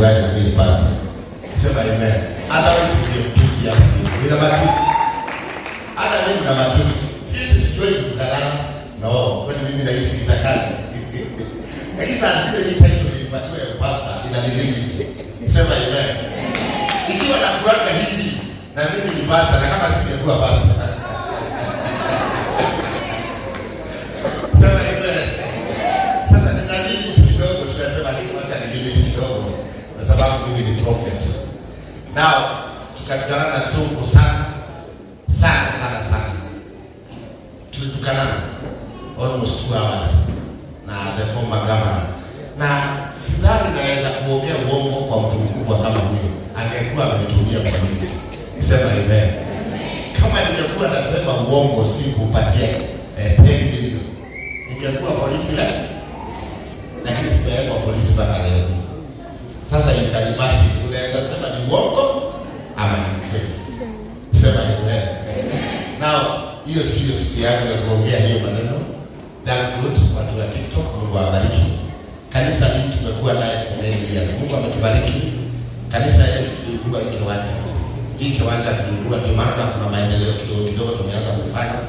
mchungaji na mimi ni pastor. Sema amen. Otherwise ningemtusi hapa mimi. Nina matusi. Hata mimi na matusi. Sisi sijui kutukanana. No, kwani mimi naishi kitakani. Lakini saa zingine hii title nilipatiwa ya pastor inanilimit. Sema amen. Ikiwa nakuanga hivi na mimi ni pastor na kama singekuwa pastor. Sema amen. Sasa nina limit kidogo, tunasema nini, wacha ni limit kidogo kwa sababu mimi ni prophet. Now tukatukana na Sonko sana sana sana sana, tulitukanana almost 2 hours na the former governor, na sidhani naweza kuongea uongo kwa mtu mkubwa kama huyo, angekuwa amenitumia polisi. Sema amen. Kama ningekuwa nasema uongo, si kupatia 10 million, ningekuwa polisi leo, lakini sijawekwa polisi mpaka leo. Sasa you can imagine, unaweza sema ni uongo ama ni ukweli. Sema amen. Now, hiyo sio siku yangu ya kuongea hiyo maneno. That's good. Watu wa TikTok, Mungu awabariki. Kanisa hii tumekuwa naye for many years. Mungu ametubariki. Kanisa yetu tulinunua hii kiwanja. Hii kiwanja tulinunua, ndio maana kuna maendeleo kidogo kidogo tumeanza kufanya.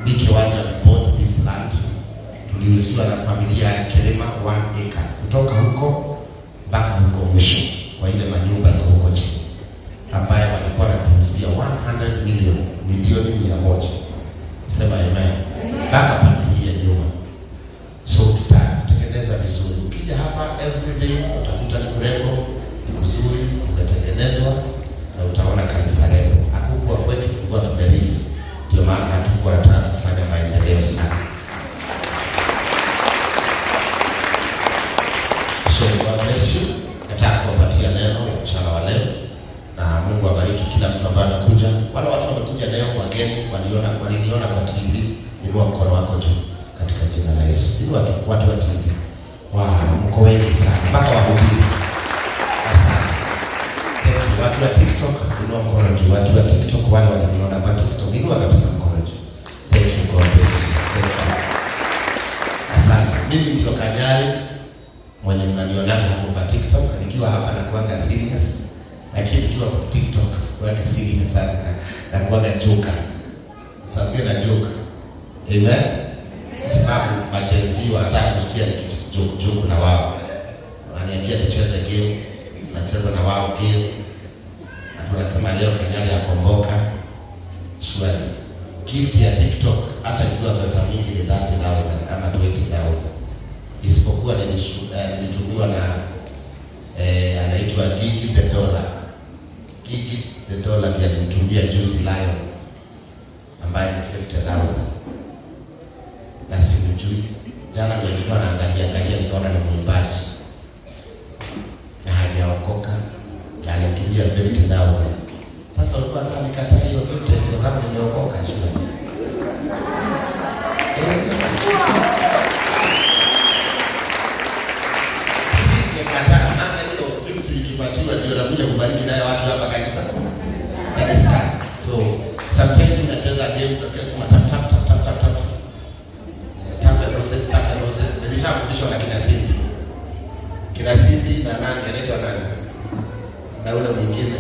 Hii kiwanja, we bought this land. Tuliuziwa na familia ya Kerema 1 acre kutoka huko mpaka huko mwisho kwa ile manyumba iko huko chini, ambayo walikuwa wanatuuzia 100 million, milioni 100. Sema amen. Mpaka pande hii ya nyuma. So tutatengeneza vizuri. Ukija hapa every day utakuta ni kurembo, ni kuzuri, kumetengenezwa na utaona kanisa leo. Hakukuwa kwetu, tulikuwa tumelease, ndio maana hatukuwa nataka kufanya maendeleo sana. So God bless you. Nataka kuwapatia neno mchana wa leo, na Mungu abariki kila mtu ambaye amekuja. Wale watu wamekuja leo, wageni waliona, waliniona kwa TV, inua mkono wako juu katika jina la Yesu. Inua tu, watu wa TV. Wow, mko wengi sana mpaka wahubiri. Asante. Thank you. Watu wa TikTok, inua mkono juu. Watu wa TikTok, wale waliniona kwa TikTok, inua kabisa mkono juu. Thank you. God bless you. Thank you. Asante. Mimi ndio Kanyari mwenye mnanionaga hapo kwa TikTok. Nikiwa hapa nakuanga serious, lakini nikiwa kwa TikTok sikuangi serious sana, nakuanga joker. Sasa na joke. Amen. Kwa sababu ma-Gen Z wanataka kusikia nikijoke joke na wao. Wananiambia tucheze game, tunacheza na wao game. Na tunasema leo Kanyari akomboka. Surely. Gift ya TikTok hata ikiwa pesa mingi ni 30,000 ama 20,000. Isipokuwa nilitumiwa na anaitwa Gigi the Dollar. Gigi the Dollar ndiye alinitumia juzi Lion ambaye ni 50,000 na simjui. Jana ndio nilikuwa naangalia angalia, nikaona ni mwimbaji na hajaokoka, na alinitumia 50,000. Sasa ulikuwa unataka nikataa hiyo 50 kwa sababu nimeokoka? Shule. Singekataa, maana hiyo 50 ikipatiwa ndio nakuja kubariki naye watu hapa kanisa. So sometimes mimi nacheza game, nasikia kusema tap tap tap tap tap tap. Tap the roses, tap the roses. Nilishafundishwa na kina Cindy. Kina Cindy na nani anaitwa nani? Na ule mwingine.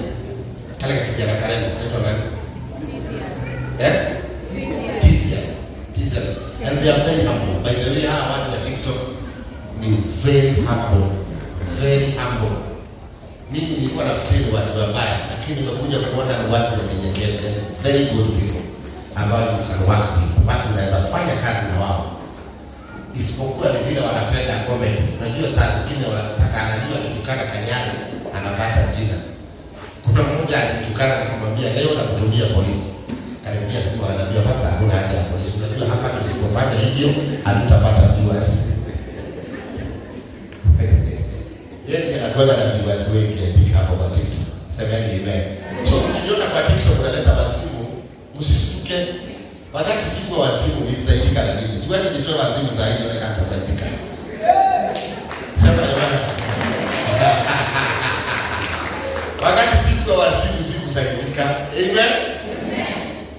Kale ka kijana karembo anaitwa nani? Eh? Tizia. Tizia. And they are very humble. By the way, hawa watu wa TikTok ni very humble. Very humble. Mimi nilikuwa nafikiri ni watu wabaya, lakini nimekuja kuona ni watu wanyenyekevu, very good people ambao you can work with. Watu unaweza fanya kazi na wao, isipokuwa ni vile wanapenda comedy. Unajua saa zingine wanataka, anajua akitukana Kanyari anapata jina. Kuna mmoja alinitukana, nikamwambia leo nakutumia polisi. Kanipigia simu ananiambia, "Basi hakuna haja ya polisi. Unajua hapa tusipofanya hivyo hatutapata viewers." Yeye ndiye anakuwa na viewers wengi, I think, hapo kwa TikTok. Semeni amen. So ukiona kwa TikTok unaleta wazimu, msisituke. Wakati sikuwa wazimu nilisaidika na nini? Siwezi nitoe wazimu zaidi wala kama nitasaidika. Sema jamani. Wakati sikuwa wazimu sikusaidika. Amen.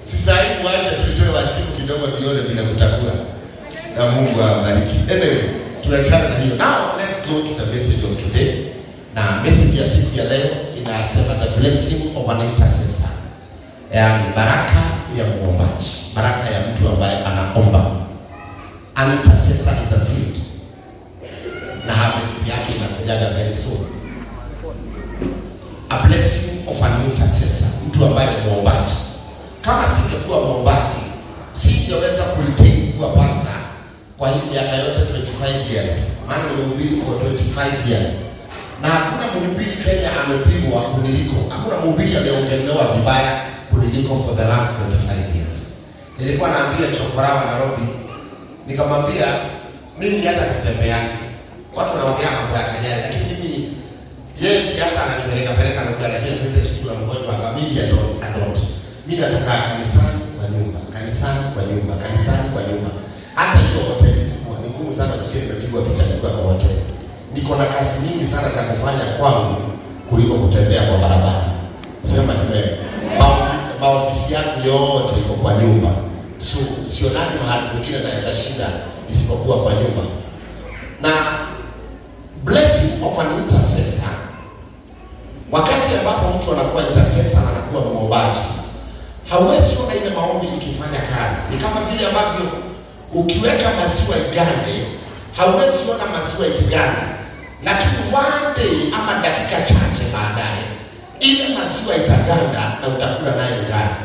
Sasa hivi wacha tuitoe wazimu kidogo nione vile kutakuwa. Na Mungu awabariki. Anyway, tuachane na hiyo. Now let's go to the message of today. Na message ya siku ya leo inasema the blessing of an intercessor, yaani baraka ya muombaji, baraka ya mtu ambaye anaomba. An intercessor is a seed, na harvest yake inakujaga very soon. A blessing of an intercessor, mtu ambaye ni muombaji. Kama singekuwa muombaji, singeweza kuretain kuwa pastor kwa hii miaka yote 25 years, maana nimehubiri for 25 years na hakuna mhubiri Kenya amepigwa kuniliko, hakuna mhubiri ameongelewa vibaya kuniliko for the last 25 years. Nilikuwa naambia Chokorawa Nairobi, nikamwambia mimi hata sitembeangi, watu wanaongea mambo ya Kanyari, lakini mimi ni yeye ndiye hata ananipeleka peleka na kuniambia tuende siku ya mgonjwa hapa. Mimi I don't. Mimi natoka kanisani kwa nyumba, kanisani kwa nyumba, kanisani kwa nyumba. Hata hiyo hoteli kubwa ni ngumu sana usikie nimepigwa picha nikiwa kwa hoteli. Niko na kazi nyingi sana za kufanya kwangu kuliko kutembea kwa barabara. Sema amen. Maofisi yangu yote iko kwa nyumba. So sionani mahali kwingine naweza shinda isipokuwa kwa nyumba. Na blessing of an intercessor, wakati ambapo mtu anakuwa intercessor na anakuwa muombaji, hauwezi ona ile maombi ikifanya kazi. Ni kama vile ambavyo ukiweka maziwa igande, hauwezi ona maziwa ikiganda, lakini one day ama dakika chache baadaye ile maziwa itaganda na utakula nayo ugali.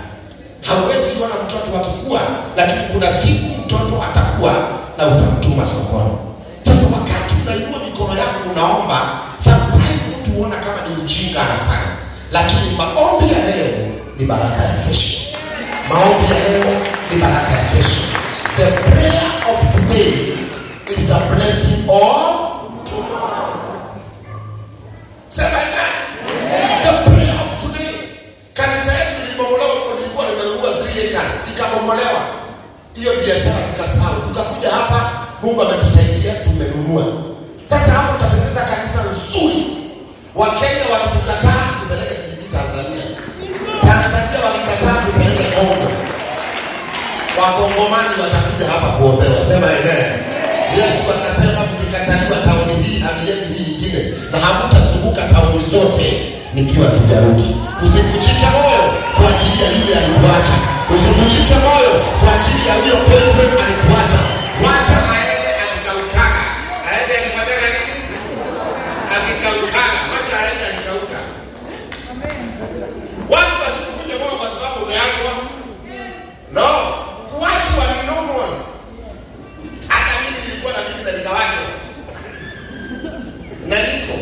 Hauwezi ona mtoto akikua, lakini kuna siku mtoto atakuwa na utamtuma sokoni. Sasa wakati unainua mikono yako unaomba, sometimes mtu huona kama ni ujinga anafanya, lakini maombi ya leo ni baraka ya kesho. Maombi ya leo ni baraka ya kesho. The prayer of today is a blessing of tomorrow. Sema amen. The prayer of today. Kanisa yetu ilibomolewa huko, nilikuwa nimenunua 3 acres, ikabomolewa. Hiyo biashara tukasahau, tukakuja hapa, Mungu ametusaidia, tumenunua. Sasa hapo tutatengeneza kanisa nzuri. Wakenya wakitukataa, tupeleke TV Tanzania. Tanzania wakikataa, tupeleke Kongo. Wakongomani watakuja hapa kuombewa. Sema amen. Yesu akasema mkikataliwa tauni hii, hamieni hii ingine, na hamtazunguka tauni zote nikiwa sijarudi. Usivunjike moyo kwa ajili ya yule alikuacha. Usivunjike moyo kwa ajili ya huyo boyfriend alikuacha. Wacha aende akikaukaga. Aende akifanyaga nini? Akikaukaga. Wacha aende akikauka. Watu wasikuvunje moyo kwa sababu umeachwa. No, kuachwa ni normal. Hata mimi nilikuwa na bibi na nikawachwa, na niko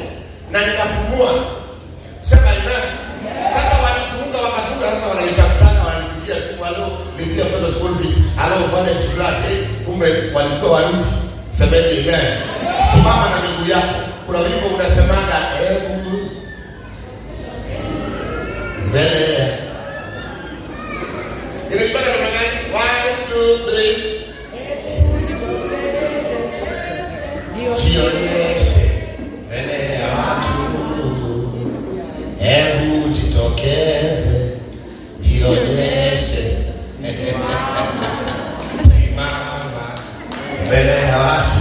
na ninapumua. Sema amen. Sasa walifunga wakafunga, sasa wananitafutana, wananipigia simu, halo, lipia mtoto school fees, halo, ufanye kitu fulani. Eh, kumbe walikuwa warudi. Semeni amen. Simama na miguu yako. Kuna wimbo unasemanga, hebu mbele inaipata namna gani? One, two, three. Jionyeshe mbele ya watu, hebu jitokeze, jionyeshe, simama mbele ya watu.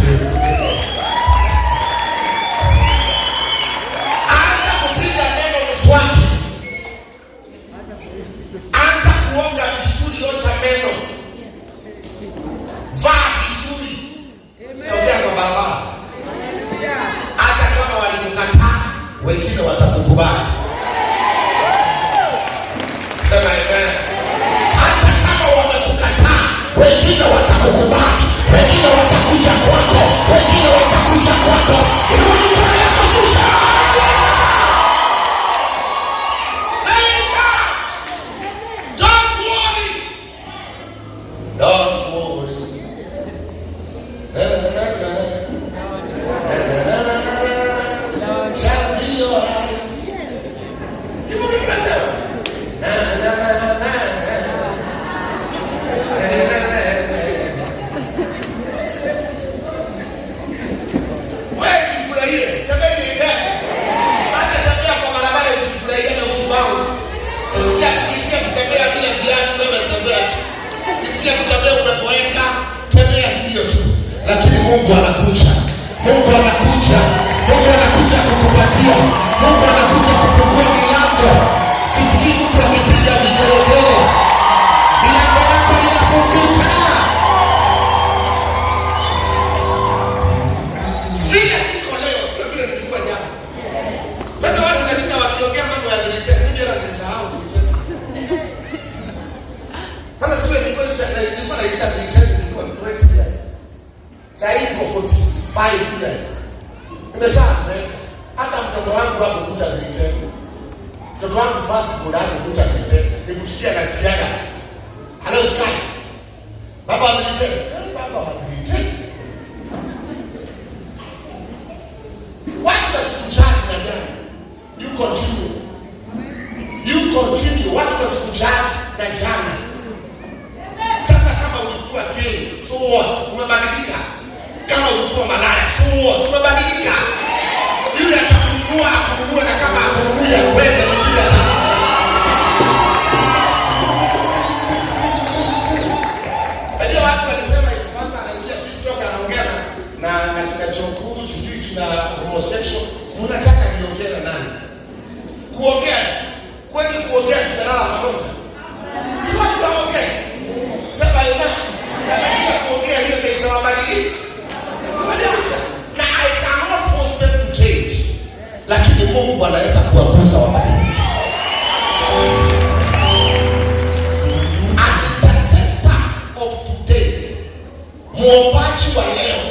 Niliacha 310 nikiwa 20 years. Sasa hivi niko 45 years. Nimeshazeeka. Hata mtoto wangu hakukuta 310. Mtoto wangu first born hakukuta 310. Nikusikia nasikiaga. Hello Sky. Baba wa 310. Baba wa 310. Watu wasikuchaji na jana. You continue. You continue. Watu wasikuchaji na jana. Sasa kama ulikuwa gay, so what? Umebadilika. Kama ulikuwa malaya, so what? Umebadilika. Yule atakununua akununue, na kama akununua akwende, mwingine atakuja. Unajua watu walisema eti pastor anaingia TikTok anaongea na kina chokuu, sijui kina homosexual. Mnataka niongee na nani? Kuongea tu. Kwani kuongea tumelala pamoja? Si watu waongee. Sema ina. Na pengine kuongea hiyo ndio itawabadilisha. Itawabadilisha. Na I cannot force them to change. Lakini Mungu anaweza kuwagusa wabadilike. An intercessor of today, muombaji wa leo,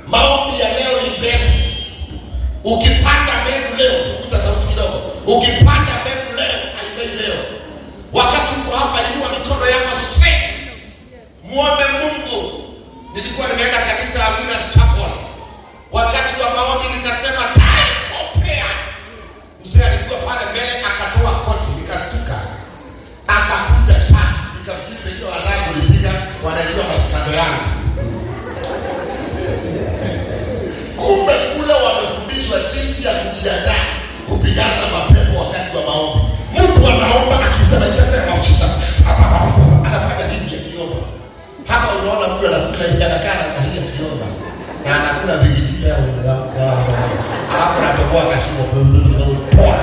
maombi ya leo ni mbegu. Ukipanda mbegu leo, punguza sauti kidogo. Ukipanda mbegu leo, haimei leo. Wakati uko hapa, inua mikono yako straight, muombe Mungu. Nilikuwa nimeenda kanisa la Winners Chapel, wakati wa maombi nikasema time for prayers. Mzee alikuwa pale mbele akatoa koti, nikastuka, akakunja shati, nikafikiri pengine wanataka kunipiga, wanajua maskando yangu. Kumbe kule wamefundishwa jinsi ya kujiandaa kupigana na mapepo wakati wa maombi. Mtu anaomba akisema in the name of Jesus, anafanya hivi akiomba. Hapa unaona mtu anakula hii, anakaa na hii akiomba, na anakula bigiji leo, alafu anatoboa kashimo poa.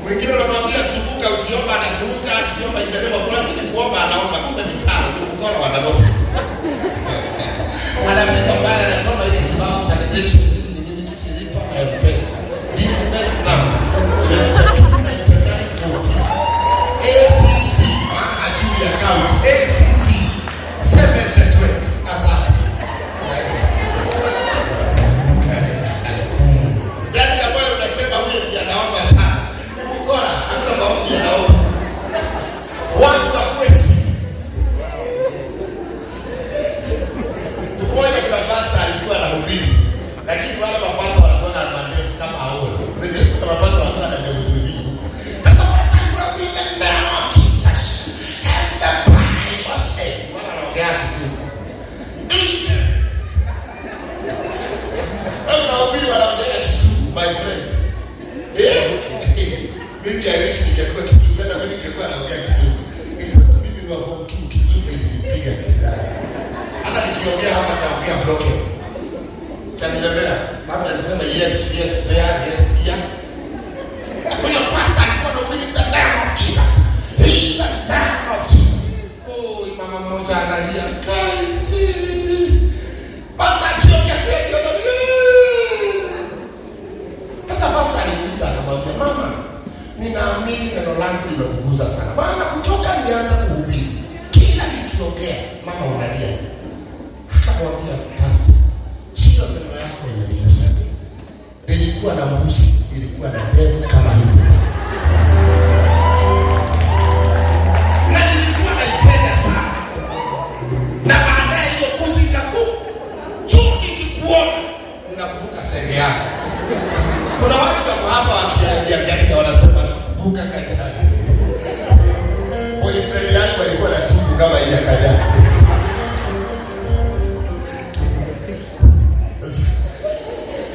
Mwingine unamwambia zunguka, ukiomba anazunguka, akiomba in the name of lakini kuomba anaomba, kumbe ni chao, ni mkora wa Nairobi. Anafika pale anasoma ile kibao salvation, hili ni ministry lipa na M-Pesa. Business number 529914. ACC, maana hajui account. ACC 7020. Asante. Ndani ya moyo unasema huyo ndiye anaomba sana. Ni mkora, hakuna maombi anaomba. Watu wakuwe serious. Siku moja kuna pastor alikuwa anahubiri, lakini wale mapasta wanakuwa na mandevu kama hao. Unajua kuna mapasta wanakuwa na ndevu zimezidi huko. Sasa pastor alikuwa anahubiri the name of Jesus and the Bible said, wana wanaongea Kizungu. Wewe unahubiri wanaongea Kizungu, my friend. Eh? Mimi I wish ningekuwa Kizungu, hata mimi ningekuwa naongea Kizungu. Lakini sasa mimi ni wa form 2, Kizungu ilinipiga kisirani. Hata nikiongea hapa nitaongea broken. Utanilemea. Labda niseme yes, yes there, yes here. Huyo pastor alikuwa anahubiri the name of Jesus. In the name of Jesus. Oh, mama mmoja analia. Kai. Pastor akiongezea ndio. Sasa pastor alimuita akamwambia, mama, ninaamini neno langu limekugusa sana. Maana kutoka nianza kuhubiri, kila nikiongea mama unalia. Akamwambia pastor, sio neno yako imenigusa. Nilikuwa na mbuzi, ilikuwa na ndevu kama hizi. Na nilikuwa naipenda sana. Na baadaye hiyo mbuzi ikaku. So nikikuona ninakumbuka senge yako. Kuna watu wako hapa wakiangalia wanasema nakumbuka Kajani. Boyfriend yangu alikuwa na tundu kama hii ya Kajani.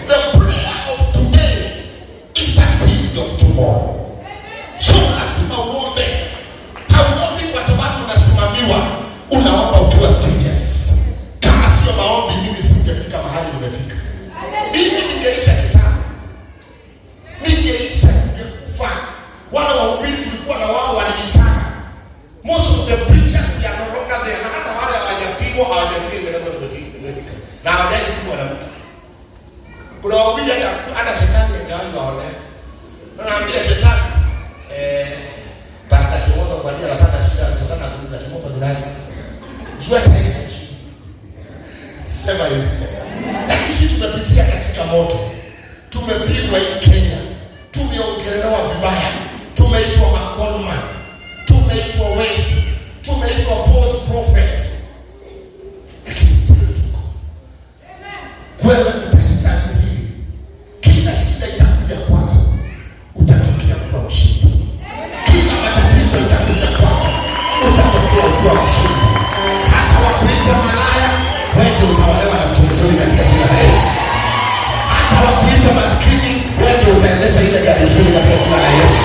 The prayer of today is a seed of tomorrow. So lazima uombe. Hauombi kwa sababu unasimamiwa, unaomba ukiwa serious. Kama sio maombi, mimi singefika mahali nimefika. Mimi ningeisha kitambo, ningeisha, ningekufa. Wale wahubiri tulikuwa na wao waliishana. Most of the preachers they are no longer there, na hata wale hawajapigwa hawajafika ile level nimefika, na hawajai kupigwa na mtu. Kuna wahubiri hata shetani hajawahi waonea. Naambia shetani, Pastor Kimotho kwa nini anapata shida? Shetani anakuuliza, Kimotho ni nani? Jua tayari hajui. Sema hivi. Lakini sisi tumepitia katika moto, tumepigwa hii Kenya, tumeongelelewa vibaya, tumeitwa maconman, tumeitwa wezi, tumeitwa false prophets, lakini still tuko. Wewe utastahimili kila shida itakuja kwako, utatokea kuwa mshindi. Kila matatizo itakuja kwako, utatokea kuwa mshindi. Hata wakuita malaya, wewe utaolewa na mtu mzuri katika jina la Yesu. Hata wakuita maskini, wewe utaendesha ile gari nzuri katika jina la Yesu.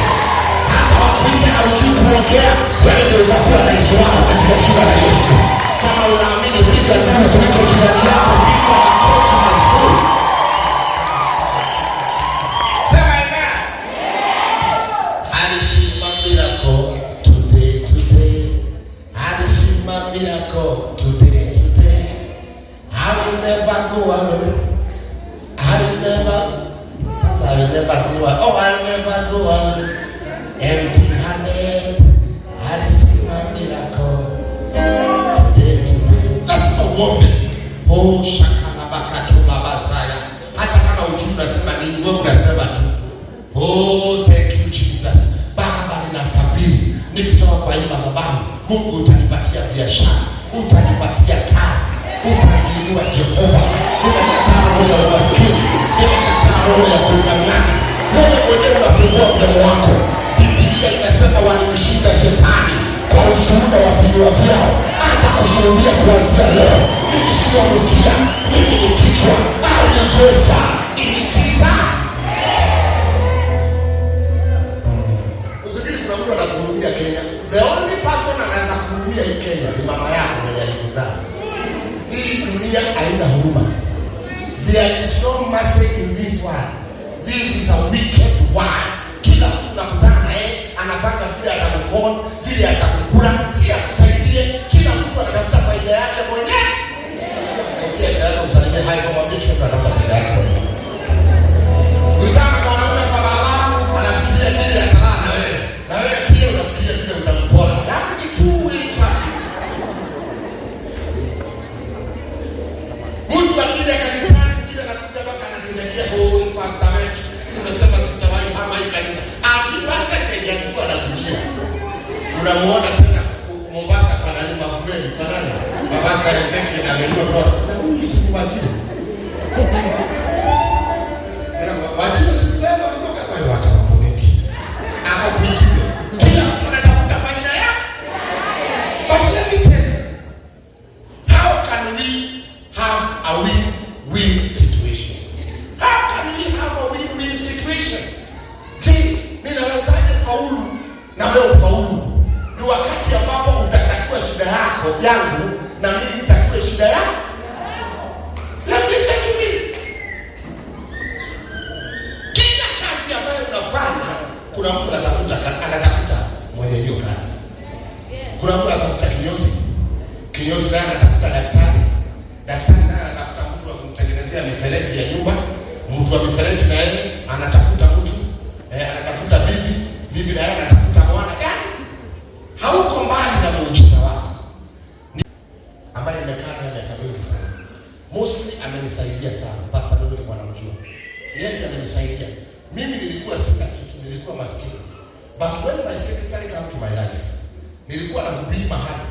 Hata wakuita haujui kuongea, wewe ndio utakuwa rais wao katika jina la Yesu. Kama unaamini, piga nduru kuliko jirani yako, piga makofi mazuri. Sema amen. I receive my miracle today, today. I receive my miracle today, today. I will never go alone. I will never, sasa I will never go alone. Oh, I will never go alone. Empty handed. I receive my miracle today, today. Lazima uombe. Oh, shakala bakatula basaya. Hata kama hujui unasema nini, wewe unasema tu. Oh, thank you, Jesus. Baba, ninatabiri nikitoka kwa hii madhabahu, Mungu utanipatia biashara, utanipatia kazi, utaniinua Jehova. Nimekataa roho ya umaskini, nimekataa roho ya kung'ang'ana. Wewe mwenyewe unafungua mdomo wako. Biblia inasema walimshinda shetani kwa ushuhuda wa vinywa vyao. Anza kushuhudia kuanzia leo. Mimi sio mkia, mimi ni kichwa. I will go far in Jesus. Usikiri kuna mtu anakuhurumia Kenya. The only person anaweza kuhurumia hii Kenya ni mama yako mwenye alikuzaa. Hii dunia haina huruma. There is no mercy in this world. This is a wicked world. Kila mtu unakutana na yeye anapanga vile atakukon, vile atakukula, si akusaidie. Kila mtu anatafuta faida yake mwenyewe. Okay, jirani msalimie hi five, mwambie kila mtu anatafuta faida yake mwenyewe. Ukutana na mwanaume kwa barabara, anafikiria vile atalala na wewe, na wewe pia unafikiria vile utampora. Yaani ni two way traffic. Mtu akija kanisani, mwingine anakuja mpaka ananyenyekea, "Oh, pastor wetu, nimesema sitawahi hama hii kanisa." Akipata chenye alikuwa anakujia. Unamuona tena Mombasa kwa nani, Mavueni, kwa nani? Kwa Pastor Ezekiel ameinua kwa na huyu si ni Wachina. Wachina si wewe walikuwa kama wewe, wacha mambo mengi. Ako kwingine. Kila mtu anatafuta faida yake. But let me tell you, how can we have a win-win situation? How can we have a win-win situation? Je, ninawezaje faulu na wewe ufaulu? Ni wakati ambapo utatatua shida yako yangu na mimi nitatue shida yako. Let me listen to me. Kila kazi ambayo unafanya kuna mtu anatafuta mwenye hiyo kazi. Kuna mtu anatafuta kinyozi, kinyozi naye anatafuta daktari, daktari naye anatafuta mtu wa kumtengenezea mifereji ya nyumba, mtu wa mifereji na yeye anatafuta mtu anatafuta bibi, bibi naye anatafuta mwana. Yaani hauko mbali na muujiza wako. Ambaye nimekaa naye miaka mingi sana. Mostly amenisaidia sana. Pastor mimi nilikuwa namjua. Yeye ndiye amenisaidia. Mimi nilikuwa sina kitu, nilikuwa maskini. But when my secretary came to my life, nilikuwa nahubiri mahali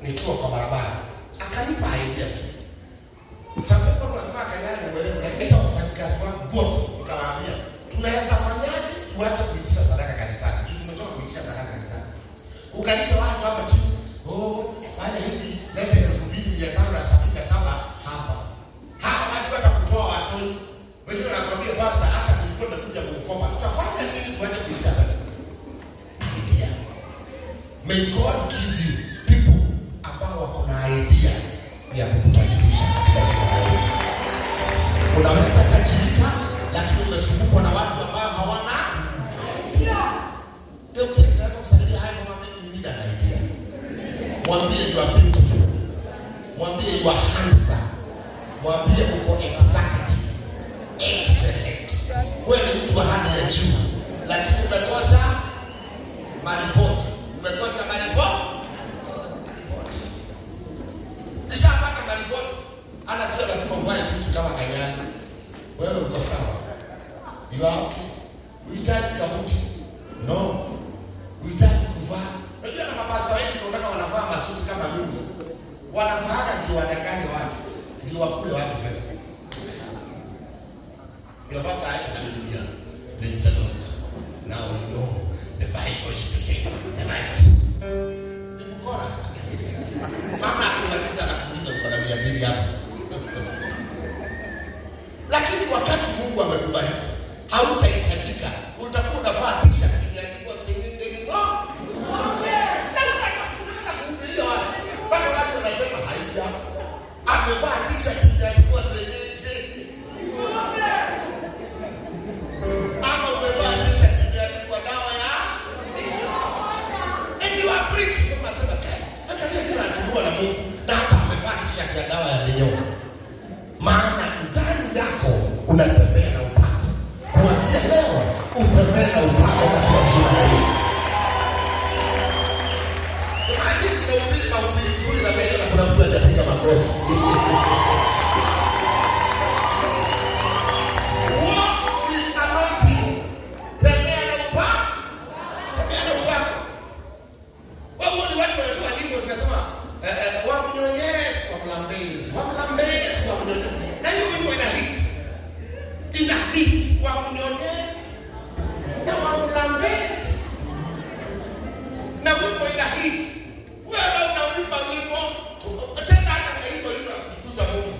nikiwa kwa barabara, akanipa idea tu. Sometimes watu wanasema Kanyari ni mwerevu, lakini hata wafanyikazi wangu wote nikawaambia, tunaweza fanyaje tuache kuitisha sadaka kanisani? Tu tumechoka kuitisha sadaka kanisani. Ukalisha watu hapa chini, "Oh, fanya hivi, leta 2577 hapa." Hawa watu hata kutoa watoi. Wengine wanakuambia, "Pastor, hata nilikuwa nimekuja kukopa." Tutafanya nini tuache kuitisha pesa? Idea. May God give you people ambao wako na idea ya kukutajirisha katika jina la Yesu. Unaweza tajirika lakini umezungukwa na watu ambao hawana idea. Geukia jirani yako msalimie hi five, mwambie you need an idea. Mwambie you are beautiful. Mwambie you are handsome. Mwambie uko executive. Excellent. Wewe ni mtu wa hali ya juu. Lakini umekosa maripoti. Umekosa maripoti. Maripoti. Kishapata maripoti, hata sio lazima uvae suti kama Kanyari. Wewe uko sawa. You are okay. Uhitaji kabuti. No. Uhitaji kuvaa. Unajua na mapasta wengi unaona wanavaa masuti kama mimi. Wanavaaga ndio wadanganye watu, ndio wakule watu pesa. Your pastor, hallelujah. Praise the Lord. Now you know the Bible is speaking. The Bible is. Ni mkora. Mama akimaliza anakuuliza, uko na 200 hapo? Lakini wakati Mungu amekubariki, hautahitajika. Utakuwa unavaa t-shirt imeandikwa singing ngo. Na unaanza kuhubiria watu. Mpaka watu wanasema, haiya, amevaa t-shirt imeandikwa singing. Ama umevaa t-shirt imeandikwa dawa ya minyoo. And you are preaching, kama sema kai, angalia vile anatumiwa na Mungu na hata amevaa t-shirt ya dawa ya minyoo. Maana ndani yako unatembea na upako. Kuanzia leo utembee na upako katika jina la Yesu. Imagine nimehubiri mahubiri mzuri na mbele na kuna mtu hajapiga makofi. Walk with anointing. Tembea na upako. Tembea na upako. Wao ni watu wanatoa nyimbo zinasema wamnyonyeshe wamlambezi, wamlambezi wamnyonyeshe. Na hiyo wimbo ina hit. Ina hit, wamnyonyeshe na wamlambezi. Na wimbo ina hit. Wewe unaimba wimbo tena hata unaimba wimbo ya kutukuza Mungu.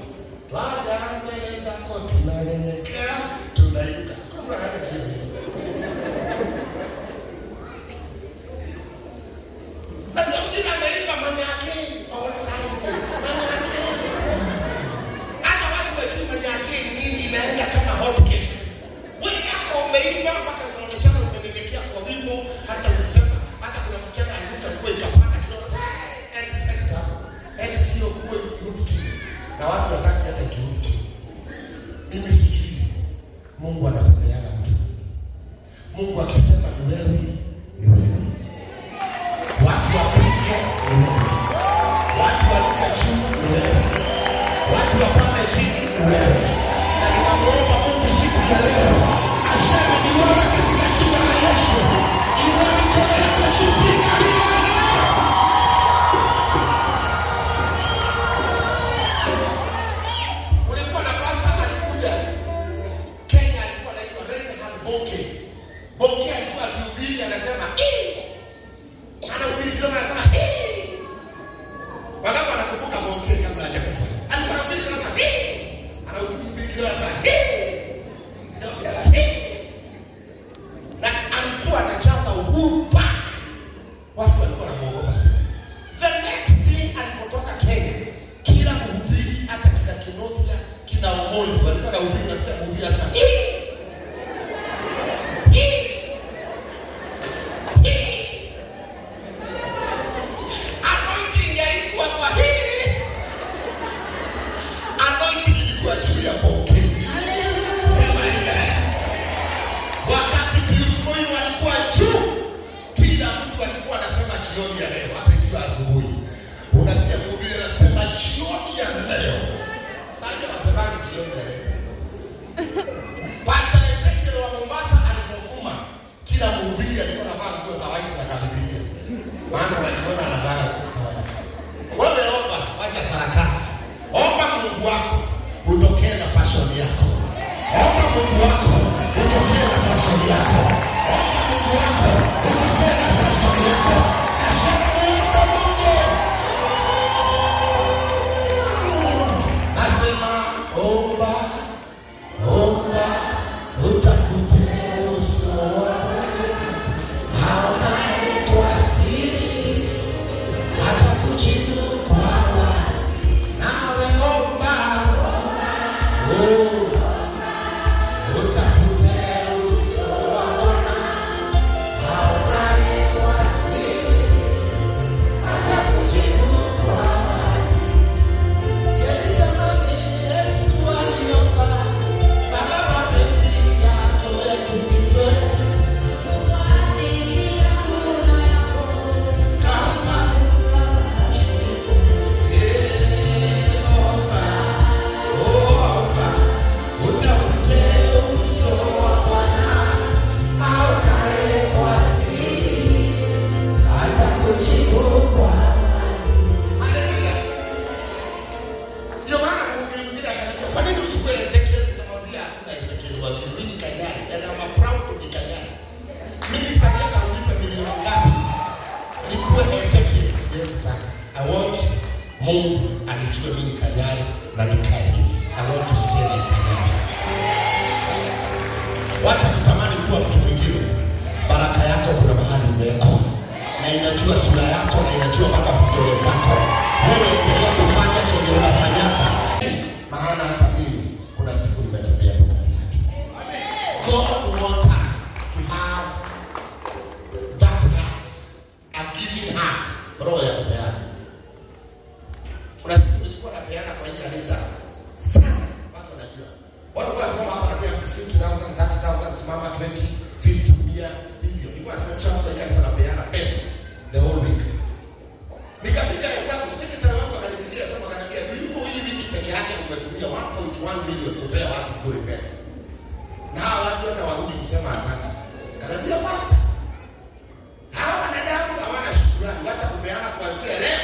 Twaja mbele zako tunanyenyekea, tunainuka. Hakuna mtu anaja na hiyo wimbo. Sasa mwingine ameimba manyake all sizes, manyake. Hata watu wajui manyake ni nini, inaenda kama hot cake. Wewe yako umeimba mpaka unaoneshana umenyenyekea kwa wimbo, hata ulisema hata kuna msichana aliruka nguo ikapanda kidogo. Hey, edit, edit hapo. Edit hiyo nguo irudi chini. Na watu wataki hata ikirudi chini. Mimi sijui Mungu anapendeleana mtu. Mungu akisema ni wewe, ni wewe. Watu wapinge, ni wewe. Watu waruka juu, ni wewe. Watu wapande chini, ni wewe. Na ninamuomba Mungu siku ya leo aseme ni wewe katika jina la Yesu. Inua mikono yako juu, piga vigelegele. Kulikuwa na pastor alikuja Kenya, alikuwa anaitwa Reinhard Bonnke. Bonnke alikuwa akihubiri anasema eh, anahubiri kidogo anasema eh. Wangapi wanakumbuka Bonnke kabla hajakufa? Alikuwa anahubiri anasema eh, anahubiri kidogo anasema eh, kidogo kidogo eh. Na alikuwa anajaza Uhuru Park. Watu walikuwa wanamuogopa sana. The next day alipotoka Kenya, kila mhubiri hata kina Kinotia, kina Omondi walikuwa wanahubiri, nasikia mhubiri anasema eh, eh, eh. Anointing haikuwa kwa hii. Anointing ilikuwa juu ya Bonnke. Sema amen. Wakati Pius Muiru alikuwa juu, kila mtu alikuwa anasema jioni ya leo, hata ikiwa asubuhi. Unasikia mhubiri anasema jioni ya leo. Sasa wasemani jioni ya leo. Pastor Ezekiel wa Mombasa alipovuma, kila mhubiri alikuwa anavaa nguo za white na kabibilia. Maana waliona anavaa nguo za white. Wewe omba, wacha sarakasi. Omba Mungu wako utokee na fashion yako. Omba Mungu wako utokee na fashion yako. Omba Mungu wako utokee na fashion yako. Nasema muombe Mungu. Nasema omba, omba, utafute uso wa Mungu. Aonaye kwa siri. Mungu anijue mimi ni Kanyari na nikae hivi. I want to stay like Kanyari. Wacha kutamani kuwa mtu mwingine. Baraka yako kuna mahali imewekwa na inajua sura yako na inajua mpaka vidole zako. Wewe endelea kufanya chenye unafanyaka, maana hata mimi kuna siku nimetembea bila viatu. God wants us to have that heart, a giving heart, roho ya kupeana. Kuna siku nilikuwa napeana kwa hii kanisa sana, watu wanajua. Watu walikuwa wasimama hapa napea mtu 50,000, 30,000, simama 20, 50, 100 hivyo. Nilikuwa nasimamisha kwa hii kanisa napeana pesa the whole week. Nikapiga hesabu, secretary wangu akanipigia hesabu akaniambia, "Do you know hii wiki peke yake umetumia 1.1 million kupea watu bure pesa?" Na hawa watu hata warudi kusema asante. Kaniambia, "Pastor, hawa wanadamu hawana shukrani, wacha kupeana kuanzia leo.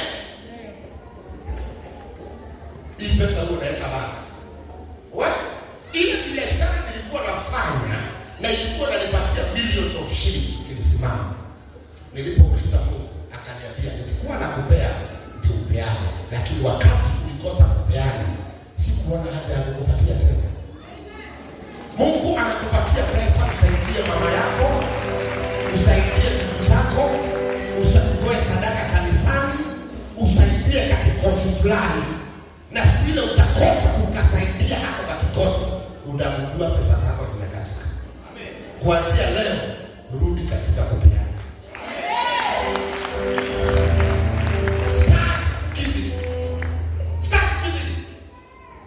Hii pesa huwa unaweka bank." What? Ile biashara nilikuwa nafanya na ilikuwa nanipatia millions of shillings ilisimama. Nilipouliza Mungu akaniambia, "Nilikuwa nakupea ndio upeane, lakini wakati ulikosa kupeana, sikuona haja ya kukupatia tena." Mungu anakupatia pesa usaidie mama yako, usaidie ndugu zako, utoe sadaka kanisani, usaidie kakikosi fulani, na siku ile utakosa ukasaidia hako kakikosi, utagundua pesa zako zimekatika. Kuanzia leo, rudi katika kupeana. Start giving. Start giving.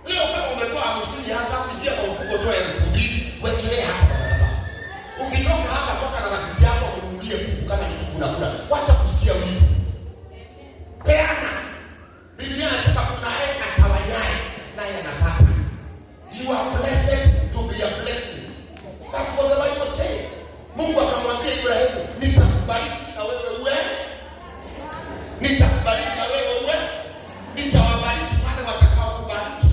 Leo kama umetoa 50 hapa, ingia kwa mfuko, toa 2,000, wekelea hapa kwa madhabahu. Ukitoka hapa, toka na rafiki yako umnunulie kuku kama ni kuku unakula. Wacha kusikia wivu. Peana. Biblia inasema kunaye atawanyaye naye anapata. You are blessed to be a blessing. That's what the Bible says. Mungu akamwambia Ibrahimu, "Nitakubariki na wewe uwe, nitakubariki na wewe uwe, nitawabariki wale watakao kubariki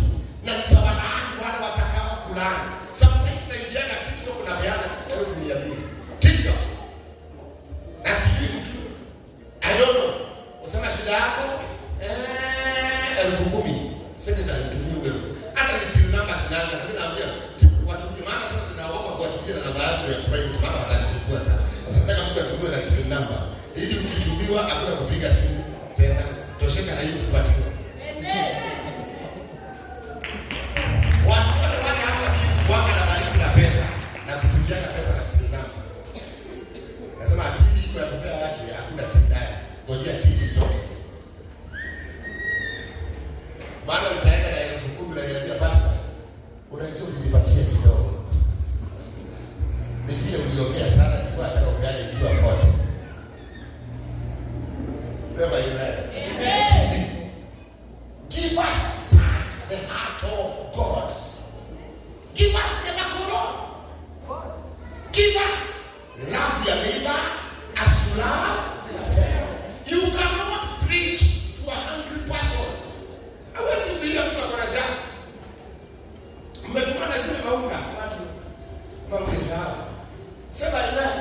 na nitawalaani wale watakao kulaani." Sometimes naingiaga TikTok napeana 200,000 TikTok na sijui mtu, I don't know. Usema shida yako, 10,000, secretary mtumie 1,000, hata ni till number sinanga, lakini naambia watumie, maana sasa zinaogopa kuwatumia na namba yangu ya private, maana watanisumbua sana. Sasa nataka mtu atumiwe na till number ili ukitumiwa hakuna kupiga simu tena, tosheka na hiyo kupatiwa. Watu wale wale hapa mimi wanga na bariki na pesa na kutumiana pesa na till number. Nasema till iko ya kupea watu, hakuna till haya. Ngojea till itoke. Maana utaenda na 10,000 na niambia, "Pastor, unajua ulinipatia kidogo. Ni vile uliongea sana, nilikuwa nataka upeane ikiwa 40." Sema amen. Giving. Give us touch the heart of God. Give us never go wrong. Give us love your neighbor as you love yourself. You cannot preach to a hungry person. Hawezi hubiria mtu ako na njaa. Mmetumana zile maunga watu kama mlisahau. Sema amen.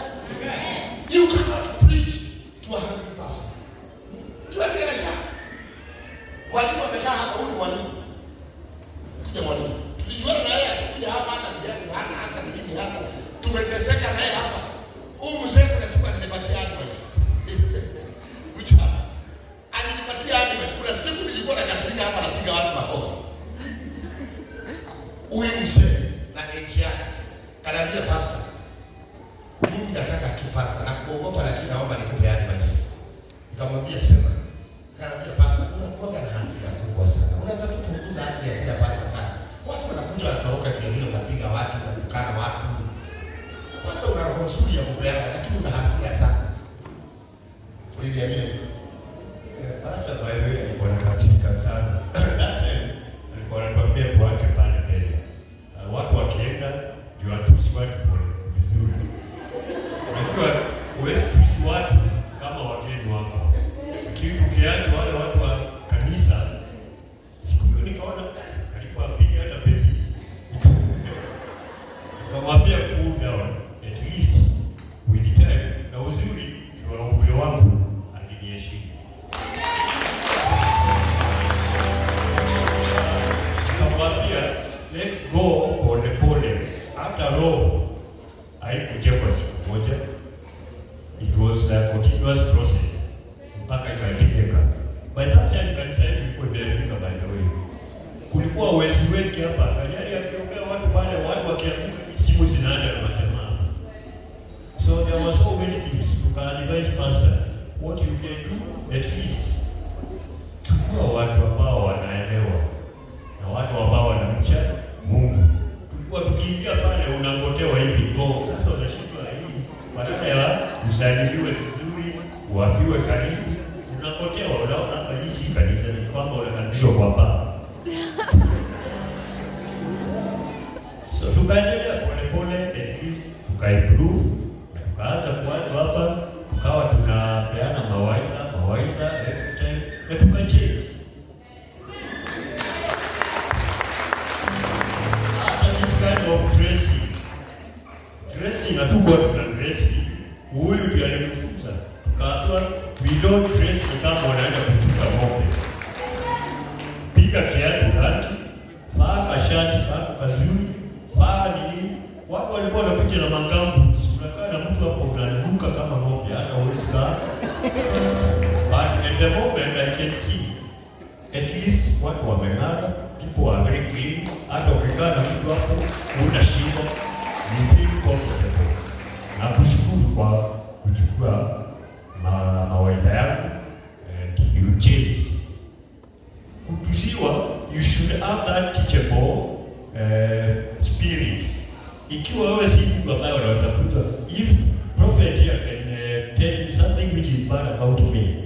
You cannot preach to a hungry person. Mtu aliye na njaa. Mwalimu amekaa hapa, huyu ni mwalimu. Kuja mwalimu. Tulijuana na yeye akikuja hapa hata viatu hana hata nini hapa. Tumeteseka naye hapa. Huyu mzee kuna siku alinipatia advice. Kuja hapa. Alinipatia advice. Kuna siku nilikuwa nakasirika hapa napiga watu makofi. Huyu mzee na age yake kaniambia, "Pastor, mimi nataka tu, pastor, na kuogopa lakini naomba nikupe advice." Nikamwambia, "Sema." Akaniambia, "Pastor, unakuwaga na hasira kubwa sana. Unaweza tu punguza haki hasira, pastor chache. Watu wanakuja wanatoroka vile vile unapiga watu, unatukana watu. Pastor, una roho nzuri ya kupeana lakini una hasira sana." Uliniambia nini? Pastor, by the way, alikuwa anakasirika sana. That time alikuwa anatuambia tuache pale mbele. Watu wakienda ndio atusi watu pole vizuri. Unajua huwezi tusi watu kama wageni wako. Lakini tukiacha wale watu wa kanisa, siku hiyo nikaona karibu apige hata baby. Nikamwambia cool down at least with time, na uzuri juu ya umri wangu aliniheshimu. Let's go pole pole. Hata Rome haikujengwa siku moja. It was a continuous process mpaka ikajengeka. By that time kanisa yetu ilikuwa imeharibika, by the way. Kulikuwa wezi wengi hapa. Kanyari akiombea watu pale, watu wakianguka, simu zinaenda na majamaa hapa. So there were so many things. Tuka advise pastor, what you can do at least, chukua watu ambao wanaelewa na watu ambao wanamcha Mungu. Tulikuwa tukiingia pale unangotewa hivi go. Sasa unashindwa hii, badala ya usalimiwe vizuri, uambiwe karibu, unangotewa, unaona hapa hii si kanisa, ni kwamba unakaribishwa kwa baa. So tukaendelea polepole, at least tukaimprove, na tukaanza kuanza hapa, tukawa tunapeana mawaidha mawaidha every time na tukachange. Hata this kind of dressing, hatukuwa tuna dress hivi. Huyu ndiye alitufunza, tukaambiwa we don't dress ni kama wanaenda kuchunga ng'ombe. Piga kiatu rangi, vaa kashati kako kazuri, vaa nini. Watu walikuwa wanakuja na magumboots, unakaa na mtu hapo unanuka kama ng'ombe, hata huwezi kaa. But at the moment I can see at least watu wameng'ara, people are very clean. Hata ukikaa na mtu hapo huna shida, you feel comfortable. Na kushukuru kwa kuchukua mawaidha yangu and you changed. Kutusiwa, you should have that teachable spirit. Ikiwa wewe si mtu ambaye unaweza kuja, if prophet here can tell you something which is bad about me,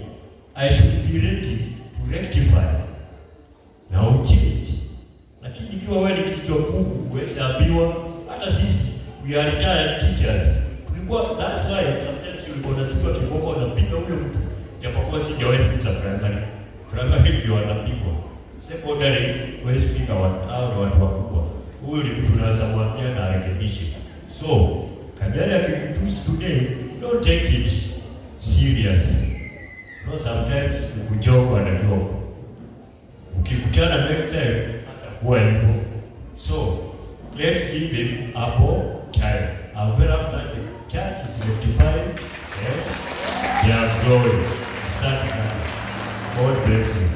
I should be ready to rectify na uchange. Lakini ikiwa wewe ni kichwa ngumu, huwezi ambiwa. Hata sisi we are retired teachers, tulikuwa, that's why sometimes ulikuwa unachukua kiboko unapiga huyo mtu, japokuwa sijawahi funza primary. Primary ndio wanapigwa, secondary huwezi piga watu, hao ni watu wakubwa. Huyu ni mtu unaweza mwambia na arekebishe. So Kanyari akikutusi today, don't take it serious. No, sometimes kujoke anajua ukikutana next time atakuwa hivyo. So let's give him ample time. I'm very happy that the church is rectifying and they are growing. Asante sana. God bless you.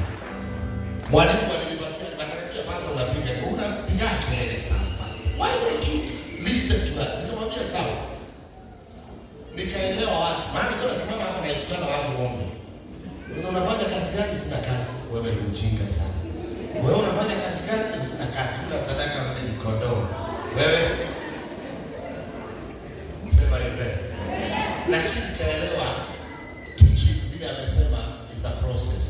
Mwalimu alinipatia, akaniambia, "Pastor, unapiga unapiga kelele sana, pastor. Why don't you listen to that?" Nikamwambia sawa. Nikaelewa watu. Maana nilikuwa nasimama hapa naitukana watu ng'ombe. Sasa unafanya kazi gani? Sina kazi. Wewe ni mjinga sana. Wewe unafanya kazi gani? Sina kazi. Una sadaka, wewe ni kondoo. Wewe sema amen. Lakini nikaelewa teaching vile amesema is a process.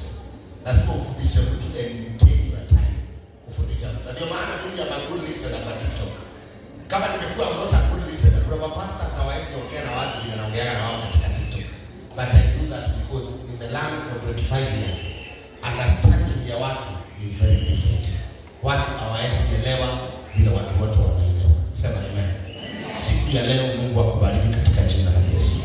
Lazima ufundishe mtu and you take your time kufundisha mtu. Na ndio maana mimi am a good listener kwa TikTok. Kama ningekuwa I'm not a good listener, kuna mapastors hawawezi ongea na watu vile naongeaga na wao katika TikTok. But I do that because nimelearn for 25 years. Understanding ya watu ni very different. Watu hawawezi elewa vile watu wote wanaelewa. Sema amen. Siku ya leo Mungu akubariki katika jina la Yesu.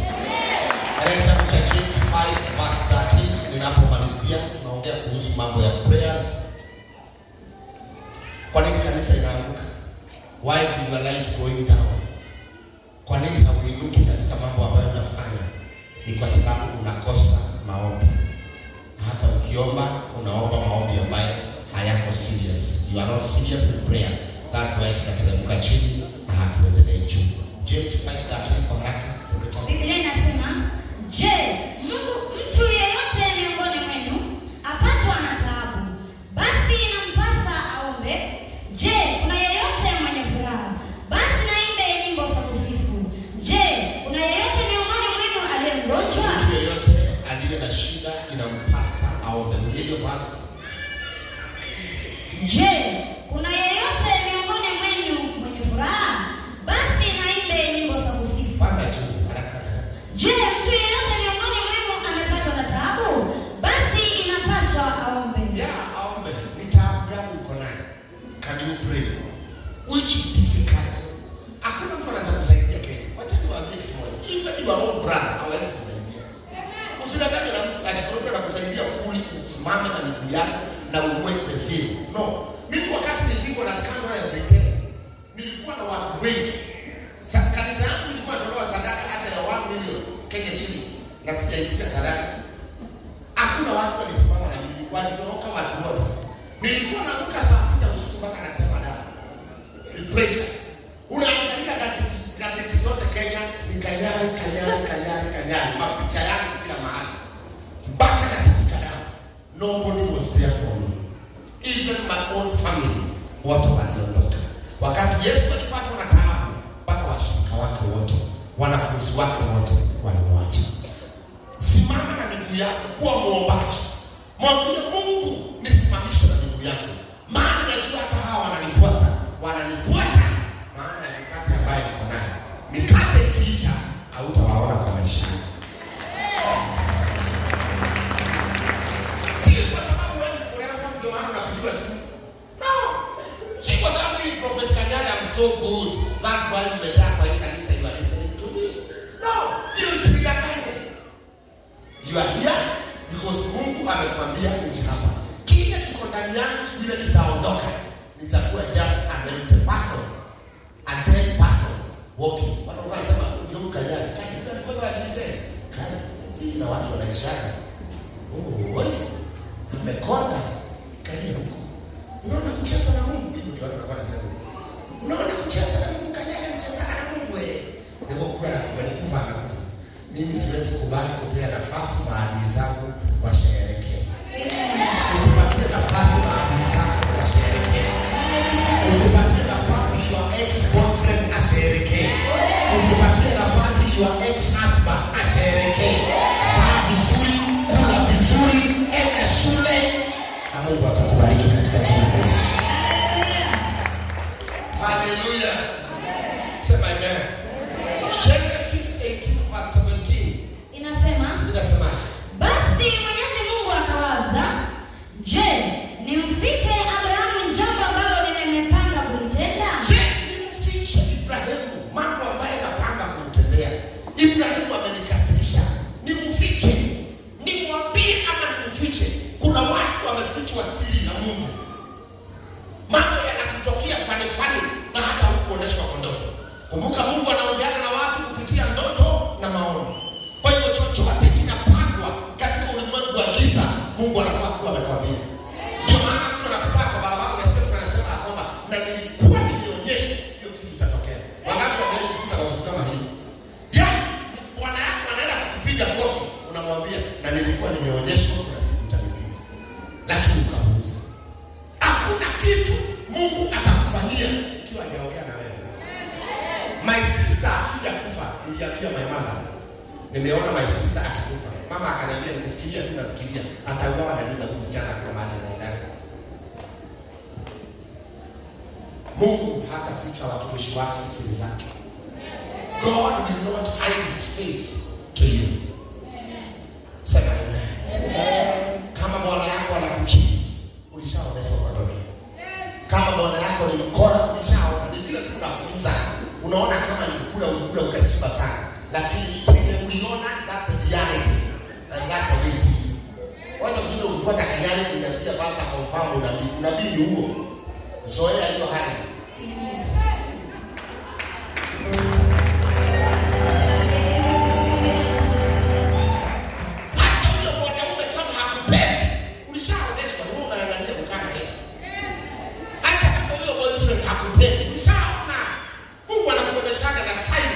Katika kitabu cha James 5 verse 13, ninapomalizia tunaongea kuhusu mambo ya prayers. Kwa nini kanisa inaanguka? Why do your life going down? Kwa nini hauinuki katika mambo ambayo unafanya? Ni kwa sababu unakosa maombi. Na hata ukiomba, unaomba maombi ambayo hayako serious. You are not serious in prayer. That's why tunateremka chini na hatuendelei juu. James 5:13 kwa haraka, secretary. Biblia inasema, je, Mungu mtu yeyote miongoni mwenu apatwa na taabu, basi inampasa aombe. Je, kuna yeyote mwenye furaha? Basi na aimbe nyimbo za kusifu. Je, kuna yeyote miongoni mwenu aliye mgonjwa? Mtu yeyote aliye na shida inampasa aombe. Rudia hiyo verse. Je, kuna yeyote miongoni mwenu mwenye furaha? Basi na aimbe nyimbo za kusifu. Panda juu haraka. Je, mtu yeyote miongoni mwenu amepatwa na taabu? Basi inapaswa aombe. Yeah, aombe. Ni taabu gani uko nayo? Can you pray? Which difficult? Hakuna mtu anaweza kusaidia Kenya. Wacha niwaambie kitu moja. Even your own brother hawezi kusaidia. Usidanganywe na mtu ati kuna mtu anakusaidia fully usimame na miguu yako na uweke the zeal. No. Mimi wakati nilipwa na scandal every sijaitisha sadaka. Hakuna watu walisimama na mimi, walitoroka watu wote. Nilikuwa naamka saa 6 usiku mpaka natema damu. Ni pressure. Unaangalia gazeti zote Kenya ni Kanyari, Kanyari, Kanyari, Kanyari, mapicha yangu kila mahali mpaka natapika damu. Nobody was there for me, even my own family wote waliondoka. Wakati Yesu alipatwa na taabu, mpaka washirika wake wote, wanafunzi wake wote walimwacha. Simama na miguu yako, kuwa muombaji, mwambie Mungu, nisimamishe na miguu yangu, maana najua hata hawa wananifuata, wananifuata maana ya mikate ambayo niko nayo. Mikate ikiisha, hautawaona kwa maisha yako. Si kwa sababu wewe ni mrembo ndio maana unapigiwa simu. No. Si kwa sababu mimi Prophet Kanyari I'm so good. That's why mmejaa kwa hii kanisa, you are listening to me. No, hiyo usidanganye. You are here because Mungu amekwambia uje hapa. Kile kiko ndani yangu siku ile kitaondoka. Nitakuwa just an empty person. A dead person walking. Watu wanasema ndio huyu Kanyari. Kai, yule alikuwa na akili tena. Kai, hii na watu wanaishana. Oh, oi. Amekonda. Kalia huko. Unaona kucheza na Mungu hivyo ndio watu wanakuwa wanasema. Unaona kucheza na Mungu, Kanyari alicheza na Mungu eh. Niko kwa walikufa anakufa. Mimi siwezi kubali kupea nafasi maadui zangu washerehekee. Usipatie nafasi maadui zako washerehekee. Usipatie nafasi your ex boyfriend asherehekee. Usipatie nafasi your ex husband asherehekee. Vaa vizuri, kula vizuri, enda shule na Mungu atakubariki katika jina la Yesu. Hallelujah. Sema amen. Genesis 18 verse 17. Inasema, Inasemaje? Basi Mwenyezi Mungu akawaza, je, nimfiche Abrahamu jambo ambalo nimepanga kumtenda? Je, nimfiche Ibrahimu mambo ambayo napanga kumtendea? Ibrahimu amenikasirisha, nimfiche, nimwambie ama nimfiche? Kuna watu wamefichwa siri na Mungu, mambo yanakutokea funny funny na hata hukuoneshwa kwa ndoto. Kumbuka Mungu anaongeana na watu kupitia ndoto na maono. Kwa hivyo chochote kinapangwa katika ulimwengu wa giza, Mungu anafaa kuwa amekwambia. Ndio maana mtu anapita kwa barabara, unasikia mtu anasema ya kwamba na nilikuwa nimeonyesha hiyo kitu itatokea. Wangapi wamejikuta kwa kitu kama hili? Yaani bwana yako anaenda kukupiga kofi, unamwambia na nilikuwa nimeonyeshwa kuna siku utanipiga, lakini ukapuuza. Hakuna kitu Mungu atakufanyia ikiwa hajaongea na wewe. My sister akija kufa, niliambia my mother, nimeona my sister akikufa. Mama akaniambia nikufikiria tu, nafikiria atauawa na nini huyu msichana, kuna mahali anaendaga. Mungu hataficha watumishi wake siri zake. God will not hide his face to you. Sema amen. Kama bwana yako anakucheat, ulishaoneshwa kwa ndoto. Kama bwana yako ni mkora, ulishaona. Ni vile tu unapuuza, unaona kama ni kukula, ulikula ukashiba sana, lakini chenye uliona, that the reality and that the way it is. Wacha kushinda ufuata Kanyari kuniambia pastor confirm unabii. Unabii ni huo. Zoea hiyo hali. Hata huyo mwanaume kama hakupendi, ulishaoneshwa, wewe unaangalia kukaa na yeye. Hata kama huyo boyfriend hakupendi, ulishaona. Mungu anakuoneshaga na sign.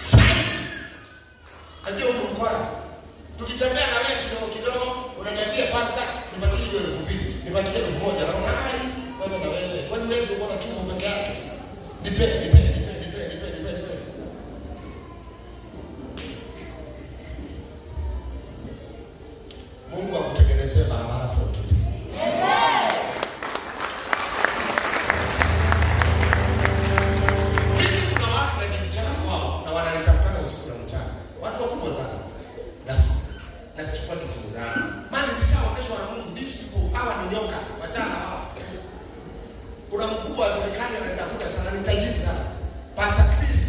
Sign. Najua huyu mkora. Tukitembea na wewe kidogo kidogo, unaniambia pastor, nipatie hiyo 2000, nipatie 1000. Naona ai, wewe na wewe. Kwani wewe ndio uko na tumbo peke yake? Nipe, nipe, nipe, nipe, nipe, nipe, nipe. Mungu akutengenezee barabara from today. Mimi kuna watu najifichana kwao na wananitafutana usiku na mchana. Watu wakubwa sana. Na na sichukua simu zangu. Maana nilishaonyeshwa na Mungu, these people hawa ni nyoka, wachana hawa. Kuna mkubwa wa serikali ananitafuta sana, ni tajiri sana. Pastor Chris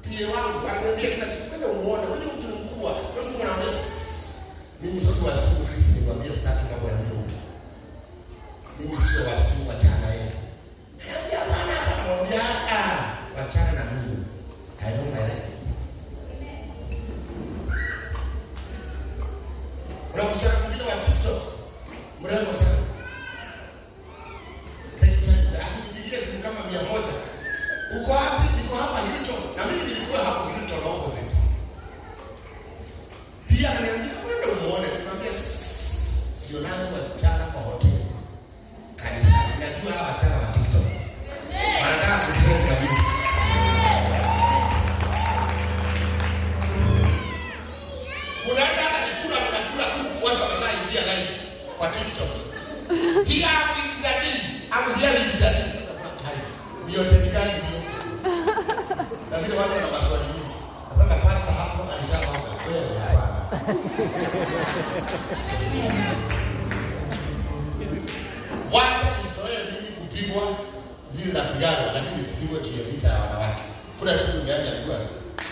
PA wangu ananiambia kila siku, kwenda umuone, unajua mtu ni mkubwa. Kwa Mungu anamwambia, mimi si wa simu Chris, nikwambia sitaki mambo ya huyo mtu. Mimi sio wa simu, wachana na yeye. Ananiambia hapana, hapana, namwambia ah, wachana na mimi. I know my life. Kuna msichana mwingine wa TikTok mrembo sana, sitaki kutaja, akinipigia simu kama 100, uko wapi? Niko hapa Hilton, na mimi nilikuwa hapo Hilton opposite. Pia ananiambia wewe umuone, tunaambia sionani wasichana kwa hoteli kanisani. Najua hawa wasichana wa TikTok wanataka kutrend na mimi. Unaenda hata nikula unakula tu, watu wameshaingia live kwa TikTok. Here with daddy, I'm here with daddy. Nasema kai, ni hoteli gani hiyo? Na vile watu wana maswali mingi. Nasema pastor hapo alishaoga. Wewe hapana. Wacha nizoee mimi kupigwa vile napigana, lakini sipigwe juu ya vita ya wanawake. Kuna siku nimeambiwa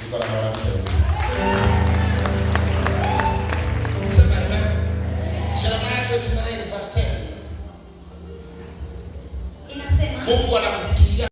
niko na mwanamke huyu. Sema amen. Jeremiah 29 verse 10. Inasema Mungu anakupitia